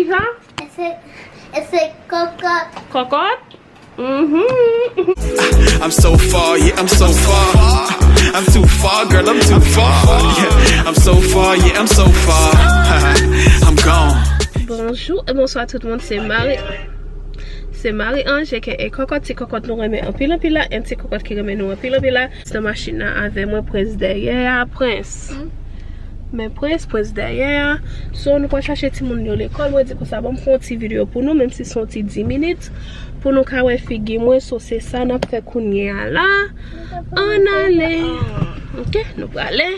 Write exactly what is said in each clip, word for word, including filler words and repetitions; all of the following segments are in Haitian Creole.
Sa? Ese, ese kòkòt. Kòkòt? Mhm. I'm so far, yeah, I'm so far. I'm too far, girl, I'm too far. Yeah, I'm so far, yeah, I'm so far. I'm gone. Bonjou e bonswa tout moun, se Marie. Se Marie Ange, aka Kòkòt, ti kòkòt nou renmen anpil anpil la, yon ti kòkòt ki renmen nou anpil anpil la. Nan machin nan avè mwen, Prince dèyè a, Prince. Men Prince, Prince dèyè a. So, nou pral chache timoun yo lekòl. Mwen di konsa, ban m fè yon ti videyo pou nou, menm si se yon ti dis minit, pou nou ka wè figi mwen. So, se sa n ap fè kounye a la. Ann ale. Ok, nou prale.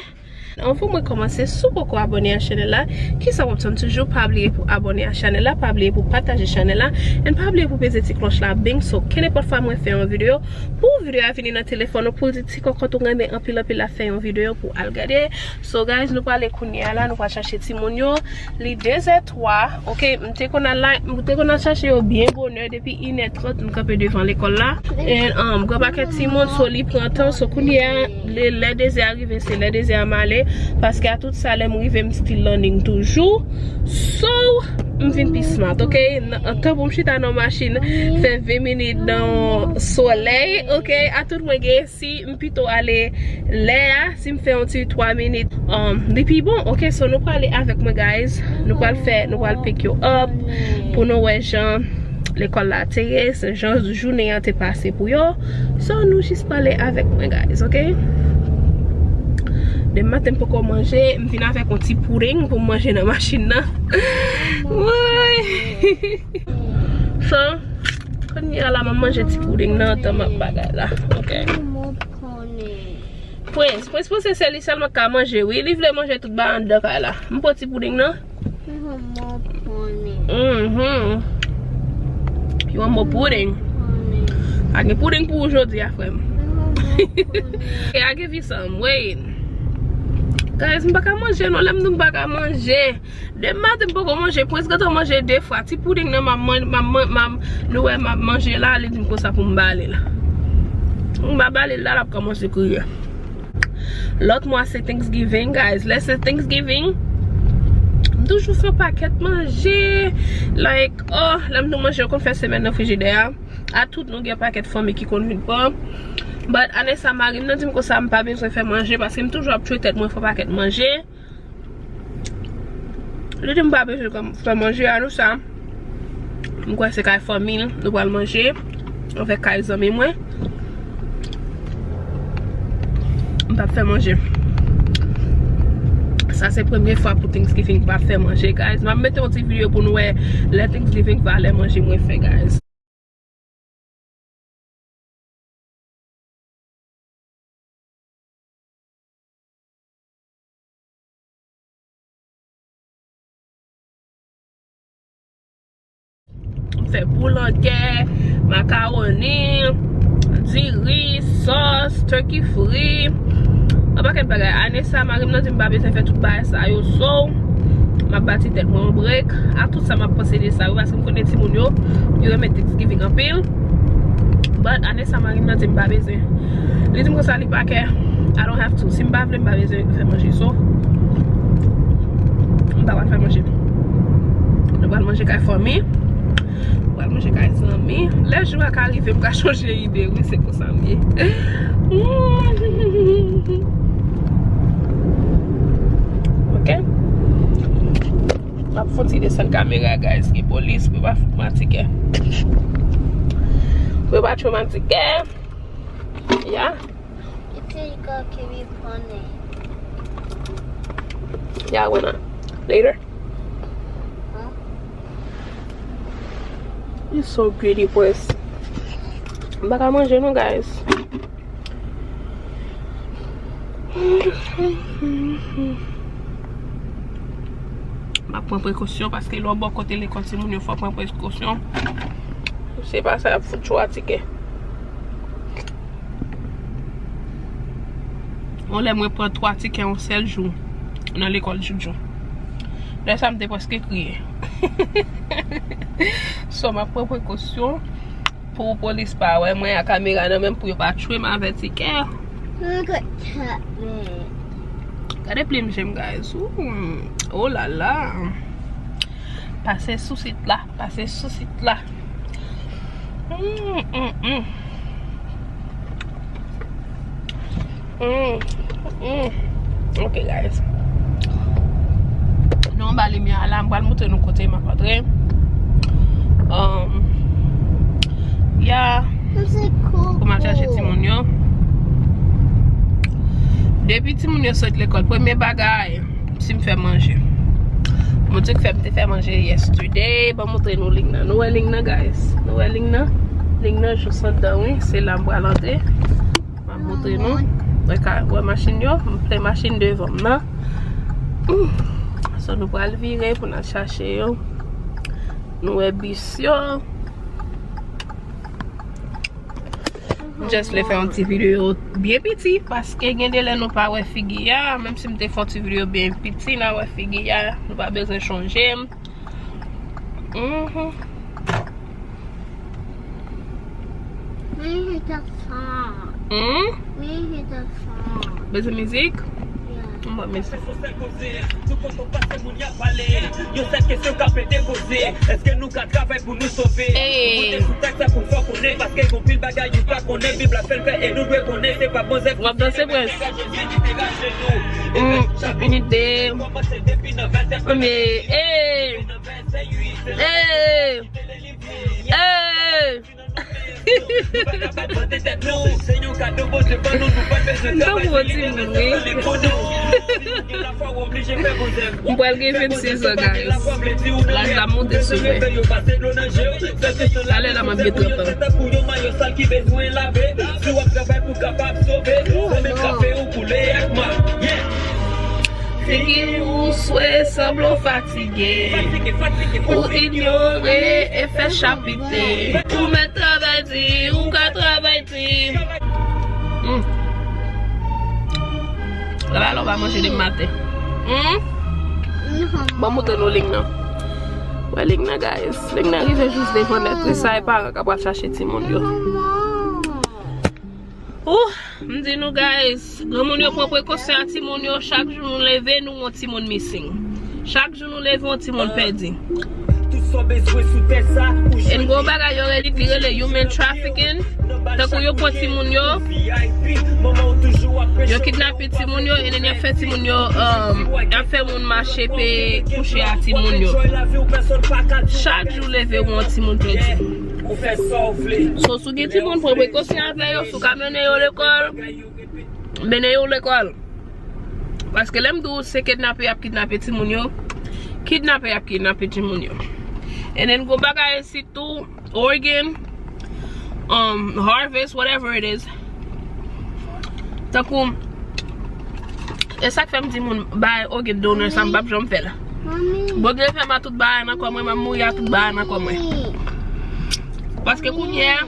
Anvan mwen kòmanse, si w poko abòne a chanèl la, kisa w ap tann toujou? Pa bliye pou abòne a chanèl la, pa bliye pou pataje chanèl la, and pa bliye pou peze ti klòch la, bing, so kenenpòt fwa mwen fè yon videyo, pou videyo a vini nan telefòn ou, pou l di ti kòkòt ou renmen anpil anpil la, fè yon videyo pou al gade. So guys, nou prale kounye a la, nou pral chache timoun yo. Li de zè twa, ok, m te konn al la, m te konn al chache yo byen bonè, depi inè trant m kanpe devan lekòl la. And, um, gran pakèt timoun, so li pran tan, so kounye a, lè, lè de zè a rive, se lè de zè a m ale, paske a tout sa lè m rive, m still learning toujou. So, m vin pi smart, ok? Nan, an tan pou m chita nan machin, fè ven minit nan solèy, ok? A tout mwen gen, si m pito ale lè a, si m fè yon ti twa minit, um, li pi bon, ok? So, nou prale avèk mwen, guys. Nou pral fè, nou pral pick yo up pou nou wè jan lekòl la te ye, se jan jounen an te pase pou yo. So, nou jis prale avèk mwen, guys, ok? Demen maten m poko manje, m vin avèk yon ti pouding pou m manje nan machin nan. Woy! So, kounye a la, m ap manje ti pouding nan, antan m ap bagay la, ok? Prince, Prince panse se li sèlman k ka manje, wi. Li vle manje tout bagay anndan kay la. M pran ti pouding nan. Mhm. You want more pudding? Pa gen pouding pou ou jodi a, frè m. E a gen vi sa m, wait. Guys, m pa ka manje non, lè m di m pa ka manje. Demen maten m poko manje, Prince gentan manje de fwa. Ti pouding nan m ap man-, m ap man-, m ap, nou wè m ap manje la, li di m konsa pou m bale l. M pa bale l la, l ap kòmanse kriye. Lòt mwa se Thanksgiving, guys. Lè se Thanksgiving, m toujou fè yon pakèt manje. Like, oh, lè m di w manje, yo konn fè semèn nan frijidè a. A tout nou gen pakèt fanmi ki konn vin pran. But ane sa, mari m nan di m konsa, m pa bezwen fè manje, paske m toujou ap tchwe tèt mwen fè yon pakèt manje. Li di m pa bezwen fè manje a, nou sa. M kwè se kay fanmi l, nou pral manje. Anfèt, kay zanmi mwen. M p ap fè manje. Sa se premye fwa pou Thanksgiving m p ap fè manje, guys. M ap mete yon ti videyo pou nou wè lè Thanksgiving valè manje mwen fè, guys. M fè boulangè, makawoni, diri, sòs, turkey fri. Yon pakèt bagay. Ane sa, mari m nan di m pa bezwen fè tout bagay sa yo. So, m ap ba ti tèt mwen yon break. A tout sa m ap panse de sa yo, paske m konnen timoun yo, yo renmen Thanksgiving anpil. But ane sa, mari m nan di m pa bezwen. Li di m konsa li pa kè. I don't have to. Si m pa vle, m pa bezwen fè manje. So, m pa pral fè manje. Nou pral manje kay fanmi. Pral manje kay zanmi. Lè jou a ka rive, m ka chanje ide, wi, se konsa m ye. Ok. M ap fon ti desann kamera, guys, gen polis, pou yo pa fout m atike. Pou yo pa tchwe m atike. Yeah. You think you can keep me funny? Yeah, why not? Later. Huh? You so greedy, Prince. M pa ka manje non, guys. M ap pran prekosyon paske lè w bò kote lekòl timoun yo fò pran prekosyon. Se pa sa y ap fout tchwa tikè. Yon lè mwen pran twa tikè yon sèl jou nan lekòl Joujou. Lè sa m te prèske kriye. So, m ap pran prekosyon pou polis pa wè mwen ak kamera nan men m pou yo pa tchwe m avè tikè. Gade plim je m, guys. Ooh, oh la la. Pase sou sit la, pase sou sit la. Mm, mm, mm. Mm, mm. Ok, guys. Nou anba limyè a la, m pral montre nou kote m ap antre. Um, yeah. Pou m al chache timoun yo. Depi timoun yo sot lekòl, premye bagay, si m fè manje. Bondye k fè m te fè manje yesterday. Ban m montre nou liy nan. Nou wè liy nan, guys? Nou wè liy nan? Liy nan jis anndan, wi. Se la m pral antre. M ap montre nou. Wè ka, wè machin yo? M plen machin devan m nan. Hmm. So, nou pral vire pou n al chache yo. Nou wè bis yo. M just vle fè yon ti videyo byen piti, paske gen de lè nou pa wè figi a, menm si m te fè yon ti videyo byen piti, n a wè figi a, nou pa bezwen chonje m. Mhm. Mi hit a song. Hmm? Mi hit a song. Bezwen mizik? Yeah. M ban mizik. Yon sèl kesyon k ap ede koze. Èske nou ka travay pou nou sove? Hey. Monte sou tèks la pou n fè konnen, paske gon pil bagay nou pa konnen. Bib la fè l klè e nou dwe konnen. Se pa bon zèv. W ap danse, Prince? Jezi li te rache nou. Mm, ide. Kòmanse depi nan vèsè premye. Hey. Hey. Hey. M tankou yon timoun, wi. M pral gen vennsis an, guys. Laj la monte sou mwen. Talè la, m ap gen trant an. Figi ou swe, sanble w fatige. Ou inyore efè chapite. Ou mèt travay di, ou ka travay di. Hmm. Lè ba lè w pa manje demen maten. Hmm? Ban m montre nou liy nan. Wè liy nan, guys. Liy nan rive jis devan nèt. Li sa e paran k ap pral chache timoun yo. Ouh, m di nou, guys, granmoun yo pran prekosyon a timoun yo. Chak jou nou leve, nou wè yon timoun missing. Chak jou nou leve, yon timoun pèdi. E n gen yon bagay yo rele, ki rele human trafficking. Tankou yo pran timoun yo, yo kidnape timoun yo, e nen y ap fè timoun yo, um, y ap fè moun mache pe kouche a timoun yo. Chak jou leve, yon timoun pèdi. So, si w gen timoun, pran prekosyon avè yo, si w ka mennen yo lekòl, mennen yo lekòl. Paske lè m di w se kidnape y ap kidnape timoun yo, kidnape y ap kidnape timoun yo. And then gwo bagay sitou, organ, um, harvest, whatever it is. Tankou, e sa k fè m di moun bay organ donor sa, m p ap janm fè l. Bondye fè m a tout bagay nan kò mwen, m ap mouri a tout bagay nan kò mwen. Paske kounye a,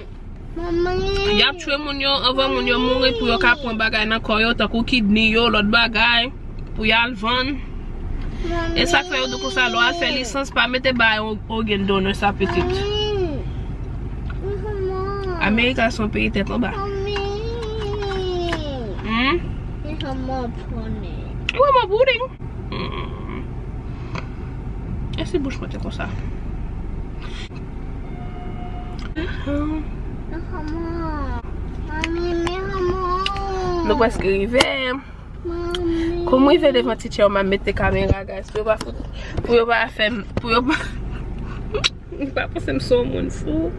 y ap tchwe moun yo anvan moun yo mouri pou yo ka pran bagay nan kò yo, tankou kidney yo, lòt bagay, pou y al vann. E sa k fè yo di w konsa, lè w al fè lisans, pa mete bay o-, organ donor sa pitit. Amerika se yon peyi tèt anba. Hmm? Wè mwen bouding. Hmm. E si bouch mwen te konsa? Nou prèske rive. Kou m rive devan ti chè yo, m ap mete kamera, guys, pou yo pa fout, pou yo pa fè m, pou yo pa, m pa panse m se yon moun fou.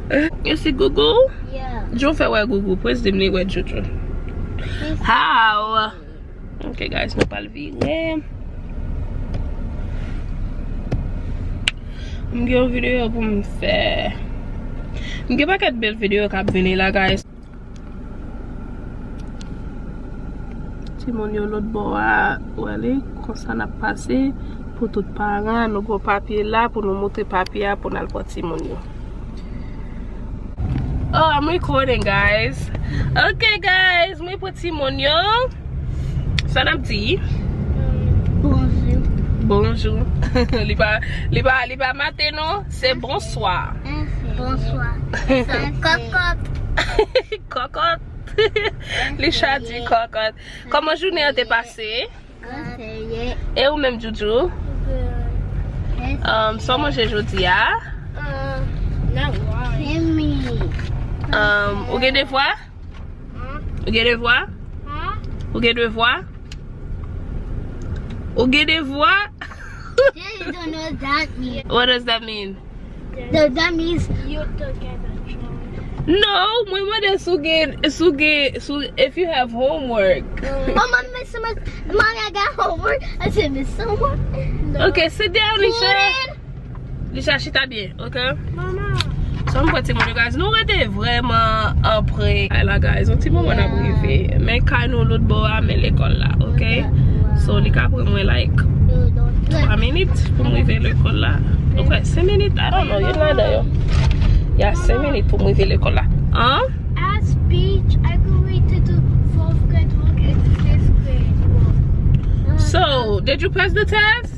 You see Google? Yeah. Joe fè wè Google, Prince di m li wè Jojo. How? Ok, guys, nou pral vire. M gen yon videyo pou m fè. M gen pakèt bèl videyo k ap vini la, guys. Timoun yo lòt bò a, wè li, konsa n ap pase pou tout paran. Nou gen papye la pou nou montre papye a pou n al pran timoun yo. Oh, I'm recording, guys. Ok, guys, mwen pran timoun yo. Sa n ap di? Bonjou. Bonjou. Li pa, li pa, li pa maten non, se bonswa. Bonswa. Kòkòt. Kòkòt. Lisha di kòkòt. Kòman jounen an te pase? E ou menm, Joujou? Um, sa w manje jodi a? Uh, not why. Um, ou gen devwa? Huh? Ou gen devwa? Huh? Ou gen devwa? Ou gen devwa? Daddy don't know what that means. What does that mean? That, that means you don't get a job. No, mwen mande si w gen, si w gen, si w, if you have homework. Oh, mommy, so much, mommy, I got homework. I said, "Miss Summer." No. Okay, sit down, Lisha. Lisha, chita byen, okay? Mama. So, m pran timoun yo, guys. Nou rete vrèman anpre kay la, guys. Yon ti moman n ap rive. Men kay nou lòt bò a, men lekòl la, okay? So, li ka pran mwen, like, twa minit pou m rive lekòl la. Okay, senk minit, I don't know, youn ladan yo. Ya, senk minit pou m rive lekòl la. An? At speech, I go read to the fourth grade book and the fifth grade book. So, did you pass the test?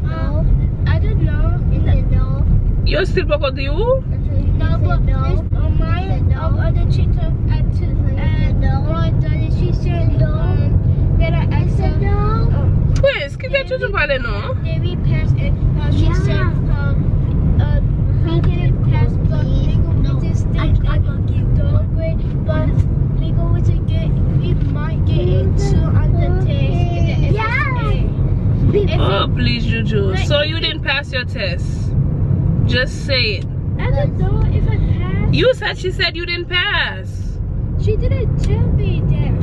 Um, I don't know. He said no. Yo still poko di ou? No, but this, um, my, um, other teacher at, at one thirty, she said, um, when I asked her, um, Prince, kite Jojo pale non. Did we pass it? Uh, she said, um, uh, we didn't pass, but we go with this thing. But we go to get, we might get a two on the test in the F S A. If it, oh, please, Juju. Like, so you didn't pass your test. Just say it. I don't know if I passed. You said she said you didn't pass. She didn't tell me that.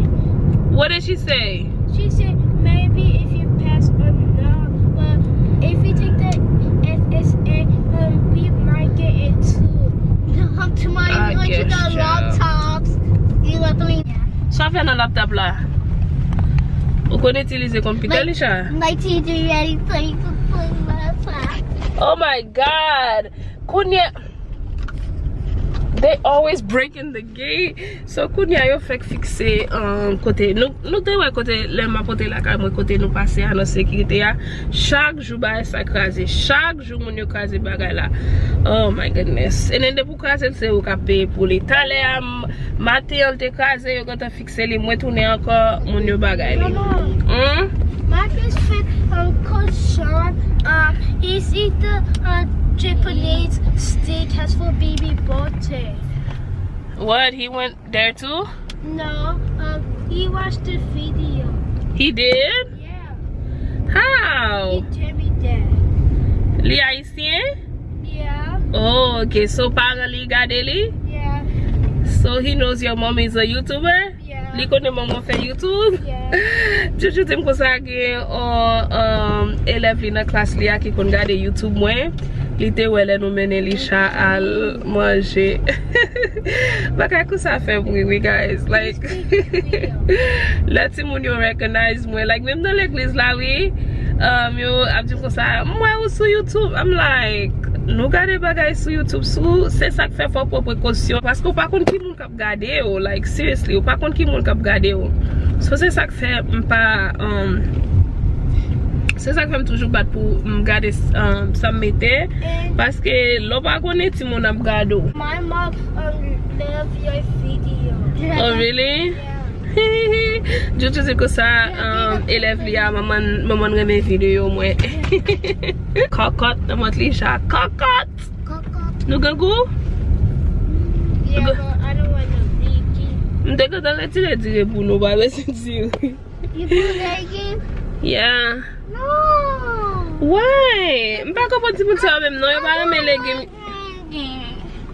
What did she say? She said maybe if you pass or not, but if you take the F S A, um, we might get it too. Tomorrow you want to get the laptops. You let me. Sa w fè nan laptop la? Ou konn itilize konpitè, Lisha? My teacher ready for you to play laptop. Oh my God! Kounye, they always breaking the gate. So, kounye a yo fèk fikse, um, kote. Nou, nou te wè kote, lè m ap pote lakay mwen, kote nou pase a nan sekirite a. Chak jou bagay sa kraze. Chak jou moun yo kraze bagay la. Oh my goodness. And then depi w kraze l, se ou k ap peye pou li. Talè a, m, maten an, l te kraze, yo gentan fikse li. Mwen tounen ankò, moun yo bagay li. Mama, hmm? My best friend, Uncle Sean, um, he's eating, uh, Japanese steakhouse for baby birthday. What? He went there too? No, um, he watched the video. He did? Yeah. How? He told me that. Li ayisyen? Yeah. Oh, okay. So, paran li gade li? Yeah. So, he knows your mom is a YouTuber? Yeah. Li konnen manman w fè YouTube? Yeah. Jojo di m konsa gen yon, um, elèv li nan klas li a ki konn gade YouTube mwen. Li te wè lè nou mennen Lisha al manje. Bagay konsa fè m ri, wi, guys. Like, lè timoun yo recognize mwen, like, menm nan legliz la, wi, um, yo ap di m konsa, "M wè ou sou YouTube." I'm like, "Nou gade bagay sou YouTube, sou, se sa k fè fò w pran prekosyon, paske w pa konn ki moun k ap gade w, like, seriously, ou pa konn ki moun k ap gade w." So, se sa k fè m pa, um, se sa k fè m toujou bat pou m gade, um, sa m mete, paske lè w pa konnen, timoun ap gade w. My mom, um, love your video. Oh, really? Yeah. Jojo di konsa, um, elèv li a, manman, manman renmen videyo mwen. Kòkòt, nan mont li, ja, kòkòt. Kòkòt. Nou gen gou? Yeah, but I don't want no biggie. M te gentan retire diri pou nou, pa bezwen diri. You put bacon? Yeah. No. Why? M pa konprann timoun sa yo menm non, yo pa renmen legim.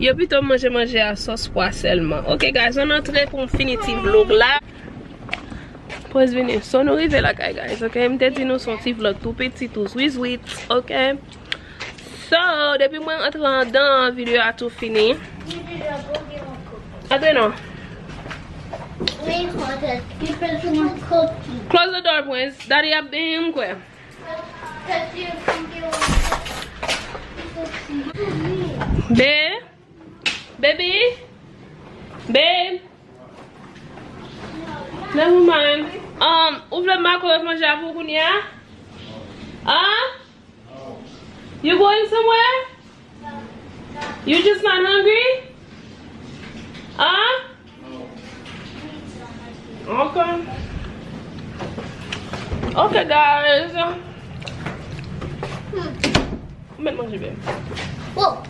Yo pito manje manje a sòs pwa sèlman. Ok, guys, ann antre pou m fini ti vlog la. Pòz vini. So, nou rive lakay, guys, ok? M te di nou se yon ti vlog tou piti, tou zwizwit, ok? So, depi mwen antre andan, videyo a tou fini. Antre non. Close the door, Prince. Daddy ap benyen m kwè. Babe? Baby? Babe? Never mind. Um, ou vle m make manje a pou kounye a? Huh? You going somewhere? You just not hungry? Huh? Okay. Okay, guys. Mèt manje bèm. Whoa.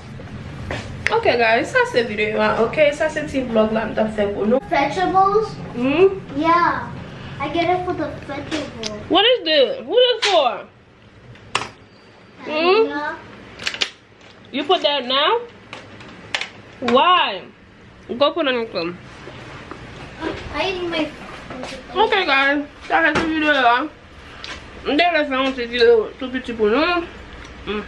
Ok guys, sa se videyo a, ok? Sa se ti vlog la m t ap fè pou nou. Vegetables? Hmm? Yeah. I get it for the vegetable. What is this? What is for? Hmm? Yeah. You put that now? Why? Go put on your clothes. I need my. Ok guys, sa se ti videyo a. M te vle fè yon ti videyo tou piti pou nou. Mm.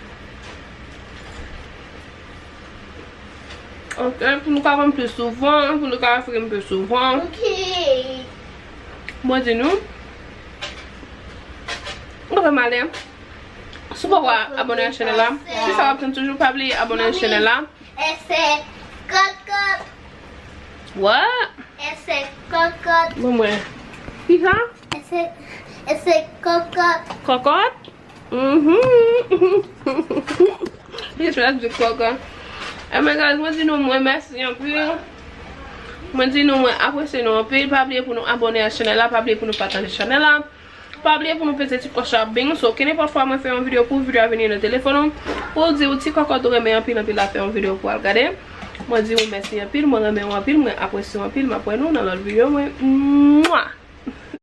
Ok, pou nou ka wè m pi souvan, pou nou ka fè m pi souvan. Okay. Mwen di nou. Mwen fè malen. Si w poko abòne a chanèl la, si sa w ap tann toujou, pa bliye abòne a chanèl la. Ese kokot. What? Ese kokot. Bon mwen. Ki sa? Ese, ese kokot. Kòkòt? Mhm. Li chwazi di kòkòt. Anben guys, mwen di nou mwen mèsi anpil. Mwen di nou mwen apresye nou anpil. Pa bliye pou nou abòne a chanèl la, pa bliye pou nou pataje chanèl la. Pa bliye pou nou peze ti klòch la bing. So, kenenpòt fwa mwen fè yon videyo pou ou, videyo a vini nan telefòn ou. Pou w di ou ti kòkòt ou renmen anpil anpil la fè yon videyo pou al gade. Mwen di ou mèsi anpil, mwen renmen ou anpil, mwen apresye ou anpil, m ap wè nou nan lòt videyo mwen. Mwa!